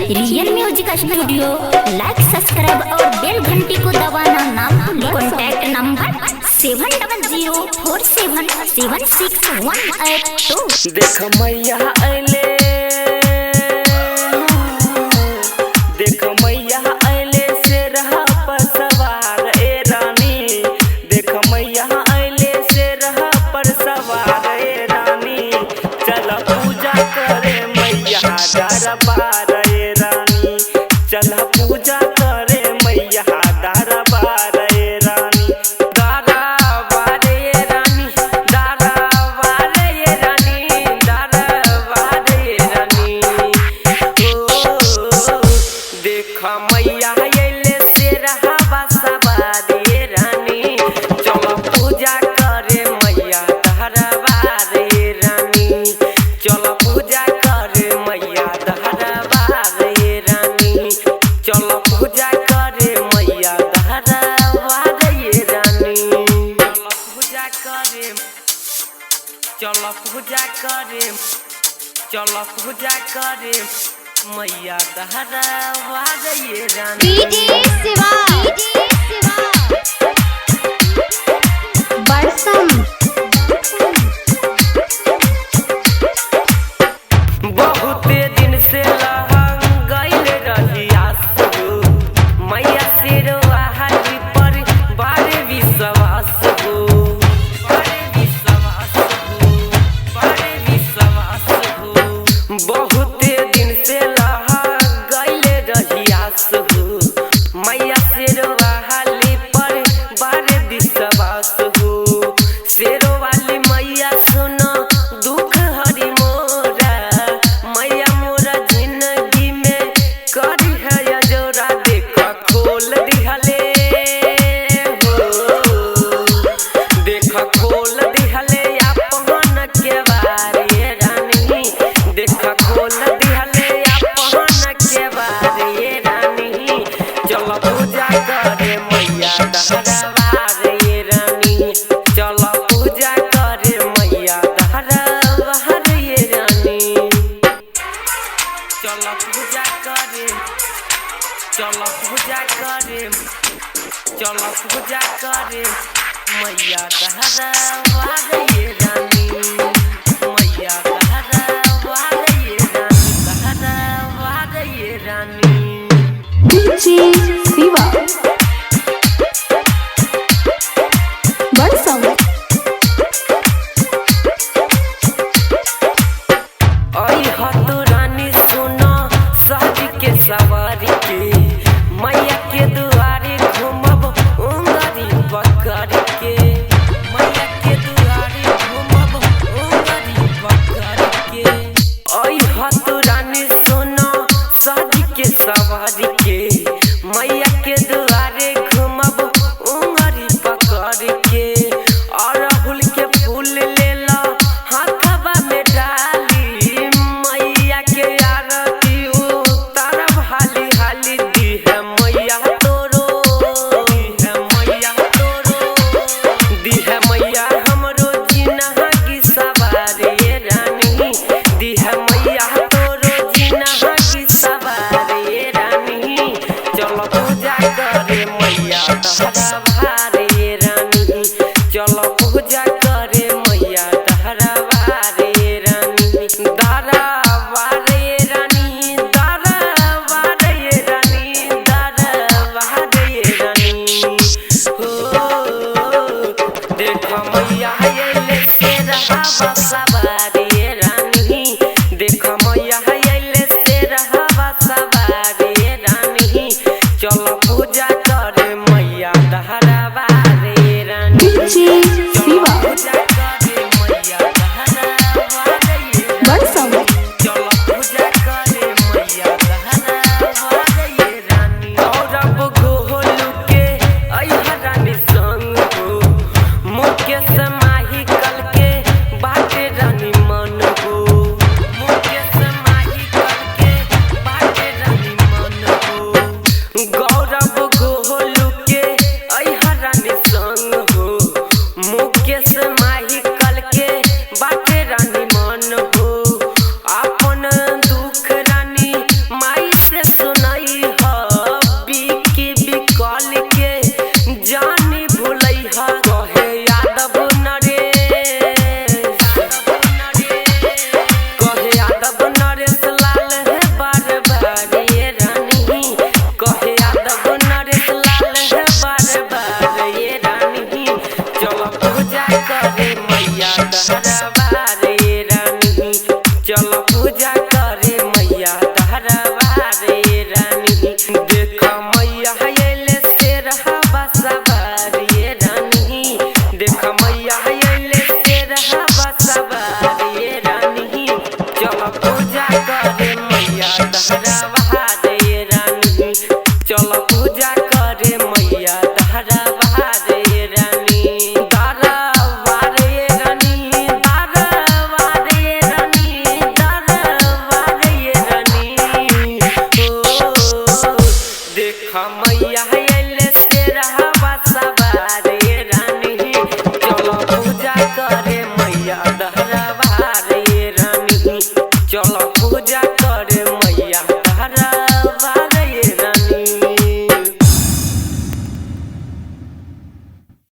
Real music studio. Like subscribe और बेल घंटी को दबाना ना भूलें। Contact number 7004776182। देख मैया अइले, देख मैया अइले शेरहा पर सवार ए रानी। देख मैया अइले शेरहा पर सवार ए रानी। चल पूजा करे मैया दरबार ए रानी। चल पूजा करे मैया दरबार ए रानी। दरबार ए रानी, दरबार ए रानी, दरबार ए रानी। ओ देख मैया अइले शेरहा सवार ए रानी। चल पूजा करे मैया दरबार ए रानी। चल पूजा करे मैया दरबार ए रानी। चल पूजा करे मैया दरबार ए रानी। चल पूजा करे, चल पूजा करे, चल पूजा करे मैया दरबार ए रानी। डीजे शिवा, बरसम। बहुते दिन से लहंग गइल रही आस हो, मैया शेरवाली पर बारे विश्वास हो, बारे विश्वास हो, बारे विश्वास हो। बहुते दिन से लहंग गइल रही आस हो, मैया शेरवाली पर बारे विश्वास हो। शेरवाली मैया सुनो दुख हरि मोरा, मैया मोरा जिंदगी में करी है अजोरा। देख खोल दिहले हो, देख खोल दिहले अपन के बारे रानी। देख खोल दिहले अपन के बारे रानी। चल पूजा करे मैया दरबार ए रानी। चल पूजा करे मैया दरबार ए रानी। चल पूजा करे, चल पूजा करे, चल पूजा करे मैया दरबार ए रानी। मैया दरबार ए रानी, दरबार ए रानी। डीजे शिवा, बरसम। आई हत रानी सुनो सहज के सवारी के, मैया के दुआरे घूमब उंगरी पकड़ के। मैया के दुआरे घूमब उंगरी पकड़ के। आई हत रानी सुनो सहज के सवारी के, मैया के दुआरे घूमब उंगरी पकड़ के। अड़हुल के फूल लेला हाथवा में डाली, मैया के आरती उतारब हाली हाली। दी है मैया तोरो, दी है मैया तोरो, दी है मैया हमरो जिनहा की सवार ए रानी। दी है मैया तोरो जिनहा की सवार ए रानी। चल पूजा करे मैया दरबार ए रानी। चल पूजा करे मैया दरबार ए रानी। दरबार ए रानी, दरबार ए रानी, दरबार ए रानी। हो देख मैया अइले शेरहा